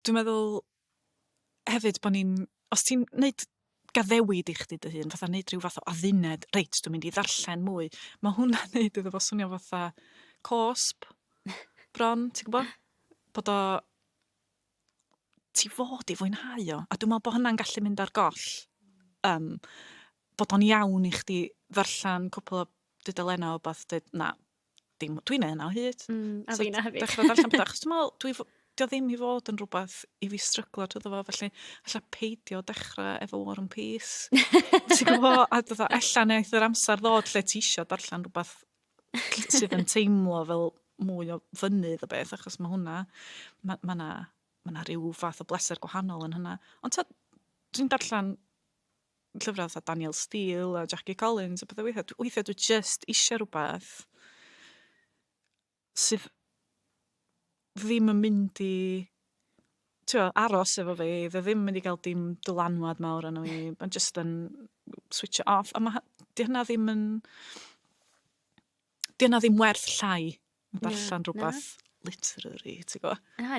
Dwi'n meddwl hefyd bod ni'n... Os ti'n neud gaddewid i chdi dy hun, fatha neud rhyw fath o adduned, reit, dwi'n mynd i ddarllen mwy, mae hwnna'n neud iddo fo swnio fatha cosb bron, ti'n gwybod? Bod o... Ti fod i fwynhau o, a dwi'n meddwl bod hynna'n gallu mynd ar goll. Bod o'n iawn i chdi ddarllen cwpl o dudalennau o beth, dweud, na, dim, dwi'n neud hynna o hyd. A so, fi na hefyd. Dechrau darllen pethau, achos dwi'n meddwl, dio ddim i fod yn rhywbeth i fi stryglo drwyddo fo, felly alla peidio dechrau efo War and Peace. Ti'n gwybod, a dda, ella wnaeth yr amser ddod lle ti eisiau darllen rhywbeth sydd yn teimlo fel mwy o fynydd o beth, achos mae hwnna, mae ma na, ma na rhyw fath o bleser gwahanol yn hynna. Ond ta, dwi'n darllen llyfrau fatha Danielle Steel a Jackie Collins a pethau weithiau. Weithiau dwi just eisiau rhywbeth sydd ddim yn mynd i t'wo, aros efo fi, dde ddim yn mynd i gael dim dylanwad mawr arno fi, mae'n just yn switch off. A ma, di hynna ddim yn... Di hynna ddim werth llai yn darllen rhywbeth literary, ti'n gwybod? Na.